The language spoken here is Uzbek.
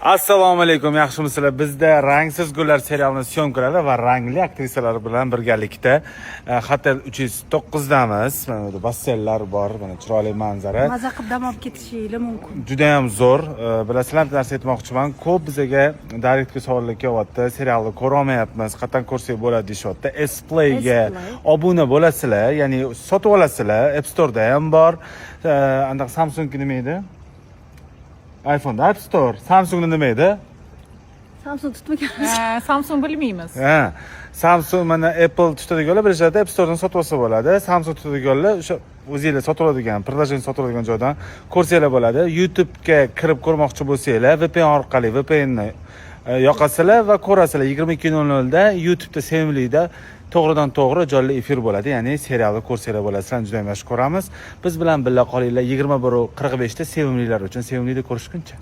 Assalomu alaykum, yaxshimisizlar? Bizda "Rangsiz gullar" serialini съёмка lari va rangli aktrisalar bilan birgalikda Hotel 309 damiz. Mana bu yerda basseynlar bor, mana chiroyli manzara. Maza qilib dam olib ketishinglar mumkin. Juda ham zo'r. Bilasizlar, bitta narsa aytmoqchiman. Ko'p bizaga direktga savollar kelyapti. Serialni ko'rolmayapmiz, qayerdan ko'rsak bo'ladi deyishyapti. S-Playga S-Play. Obuna bo'lasizlar, ya'ni sotib olasizlar. App Store'da ham bor. Anaqa Samsungki nima edi? iPhone'da App Store, Samsungda nima edi? Samsung tutmagan. Samsung bilmaymiz. Ha, Samsung, mana Apple tutadiganlar bilishadi, App Store'dan sotib olsa bo'ladi. Samsung tutadiganlar o'sha o'zinglar sotib oladigan, приложение sotib oladigan joydan ko'rsanglar bo'ladi. YouTube'ga kirib ko'rmoqchi bo'lsanglar, VPN orqali VPNni yoqasizlar va ko'rasizlar. 22:00 da YouTube'da Sevimlida to'g'ridan to'g'ri jonli efir bo'ladi. Ya'ni serialni ko'rsanglar bo'ladi. Sizlarni juda ham yaxshi ko'ramiz. Biz bilan birga qolinglar. 21:45 da Sevimlilar uchun Sevimlida ko'rishguncha.